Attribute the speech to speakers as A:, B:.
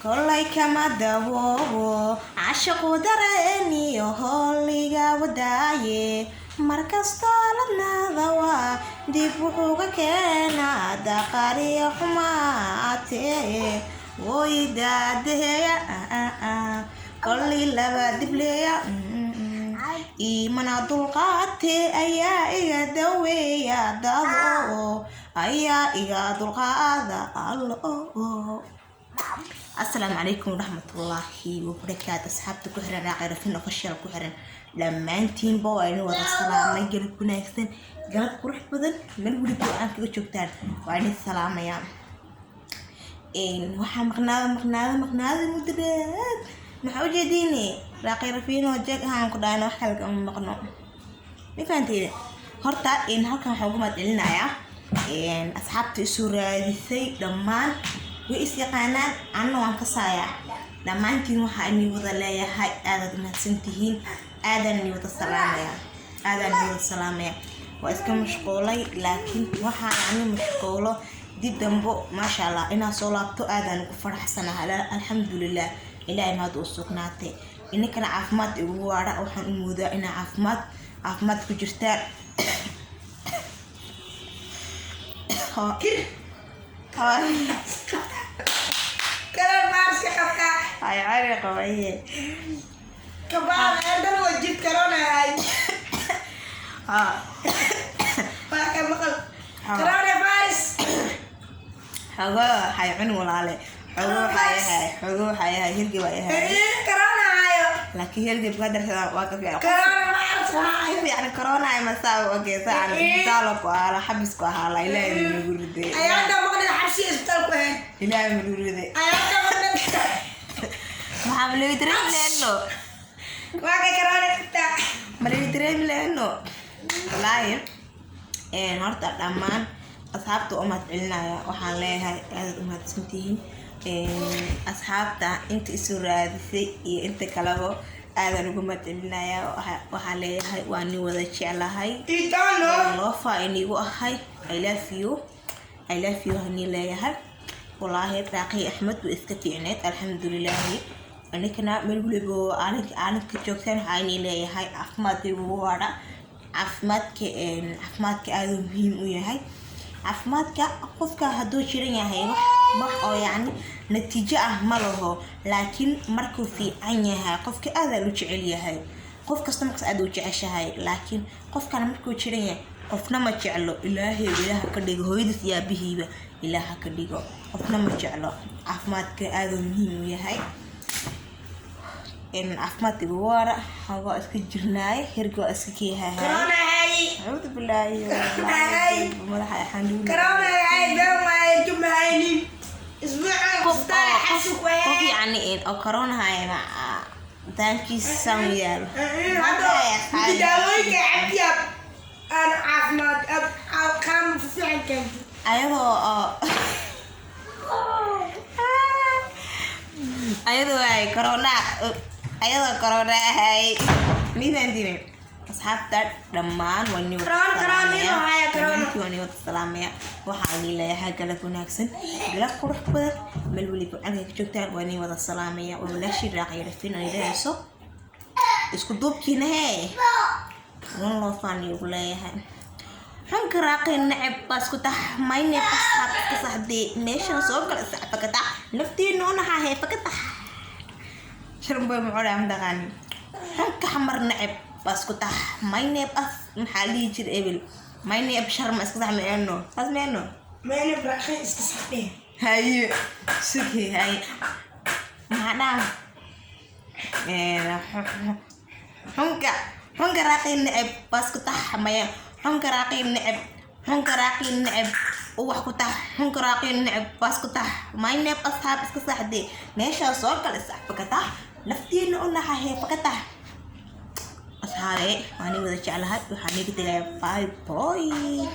A: Kolay kama dawoobo cashaqu dareeniyo holiga wadaaye. Markastoo ladnaada waa dib wuxuu ka keenaa daqariyo xumaatee. Woy daadaheya kolay laba dibleeya iimana dulqaate ayaa iga daweeya dado ayaa iga dulqaada allo. Asalaamu calaykum waraxmatullaahi wabarakaatu. Asxaabta ku xiran Raaqi Rafin Official ku xiran dhammaantiinba waa idin wada salaamay. Galab wanaagsan, galab qurux badan, meel weliba aan kaga joogtaan waa idin salaamayaa. Waxaa maqnaada maqnaada maqnaada muddo dheer. Maxaa ujeediine? Raaqi Rafiin oo jeeg ahaan ku dhahayna wax kale kama maqno, ma fahanteeda? Horta halkan waxaan ugu mahad celinayaa asxaabta isu raadisay. Dhammaan way is yaqaanaan, anna waan kasaayaa. Dhammaantiin waxaa inii wada leeyahay aadaad mahadsantihiin. Aadaan inii wada salaamaya, aadaan inii wada salaamaya. Waa iska mashquulay, laakiin waxaa yacni mashquulo dib dambo, maasha Allah, inaad soo laabto aadaan ugu faraxsanahay. Alxamdulilah, Ilaahay mahad uu sugnaatay. Ininkana caafimaad igu waara. Waxaan u moodaa inaa caafimaad caafimaad ku jirtaan.
B: Kala maarsi qabtaa.
A: Ay cari qabaye.
B: Kabaa dhan waa jid corona hay. Waa ka maqal. Corona virus.
A: Xogo hay cun walaale, xogo waxaa yahay, xogo waxaa yahay hergeb waa yahay.
B: Corona hayo.
A: Laakiin hergebka hadda waa ka fiican.
B: Corona virus hayo.
A: Fiican corona ay masaa okay saan isbitaal ku ahaa, xabis ku ahaa la. Ilaahay nagu riday.
B: Ayaanta maqnid xabsi isbitaal ku ahayn.
A: Ilaahay nagu riday.
B: Ayaanta maqnid.
A: Maxaa malaga dareemi leeno?
B: Waa ka corona qabtaa.
A: Malaga dareemi leeno wallaahi. Horta dhammaan asxaabta u mahad celinaya. Waxaan leeyahay aadaad u mahadsantihiin asxaabta inta isu raadisay iyo inta kaleba, aadaan ugu mahad celinaya. Waxaan leeyahay waa nin wada jeclahay.
B: Itano.
A: Loofa inigu ahay. I love you, I love you hani leeyahay. Wallaahi Raaqi Axmed way iska fiicneed, alxamdulilaahi. Aninkana meel weliba oo caalamka caalamka joogtaan waxaa inii leeyahay caafimaad igu waadha. Caafimaadka, caafimaadka aada uu muhiim u yahay. Caafimaadka qofka hadduu jiran yahay wax wax oo yacni natiijo ah ma laho, laakiin markuu fiican yahay qofka aada u jecel yahay. Qof kasta markaas aada u jeceshahay, laakiin qofkana markuu jiran yahay qofna ma jeclo. Ilaahay Ilaaha ka dhigo hooyadiis iyo aabihiiba Ilaaha ka dhigo, qofna ma jeclo. Caafimaadka aada uu muhiim u yahay. Caafimaad igu waara. Waa iska jirnaay, herga waa iska keehahay.
B: Corona hay.
A: Acuudu billaahi.
B: Hay.
A: Madaxa xanuun.
B: Corona hay been waaye juma haynin. Isbuucan
A: Qof
B: isbitaal
A: oo
B: xabsi ku
A: qof
B: ahayn.
A: Yacni oo corona haya daankiisa saan u yaalo.
B: Hadda daawooyinka cabdiya aan caafimaad qaam fiican keento.
A: Ayadoo oo ayadoo ay corona, ayadoo corona ahay midaan dirin. Asxaabta dhammaan waa ni wada
B: Corona, corona,
A: salaamaya.
B: inuu haya corona.
A: Dhammaantiin waa ni wada salaamaya. Waxaa ni leeyahay galab wanaagsan, galab qurux badan, meel weliba canka ka joogtaan waa ni wada salaamaya. Waa walaashii Raaqi Rafin aan idhahayso isku duubkiina hee one love aan igu leeyahay. Xunka raaqi neceb baa isku tax mayne asxaab iska saxdee meeshan soo gala saxbakata naftiina unahaa heefakatax sharmboy mucura mataqaani. Xunka xamar neceb baa isku tax mayneeb as maxaa lihi jira ebel mayneeb sharma iska sax meeno saas meeno.
B: Meena raaqin iska saxdee.
A: Haye sugi haye maxaa dhaha xunka xunka raaqi neceb baa isku tax maya xunka raaqi neceb, xunka raaqi neceb uwax ku tax, xunka raaqi neceb baa isku tax mayneeb asxaab iska saxdee meeshaa soo gala saxbakatax naftiina u naxa heefakatax. Asxaabe waan wada jeclahay. Waxaan iga tegayaa bye bye.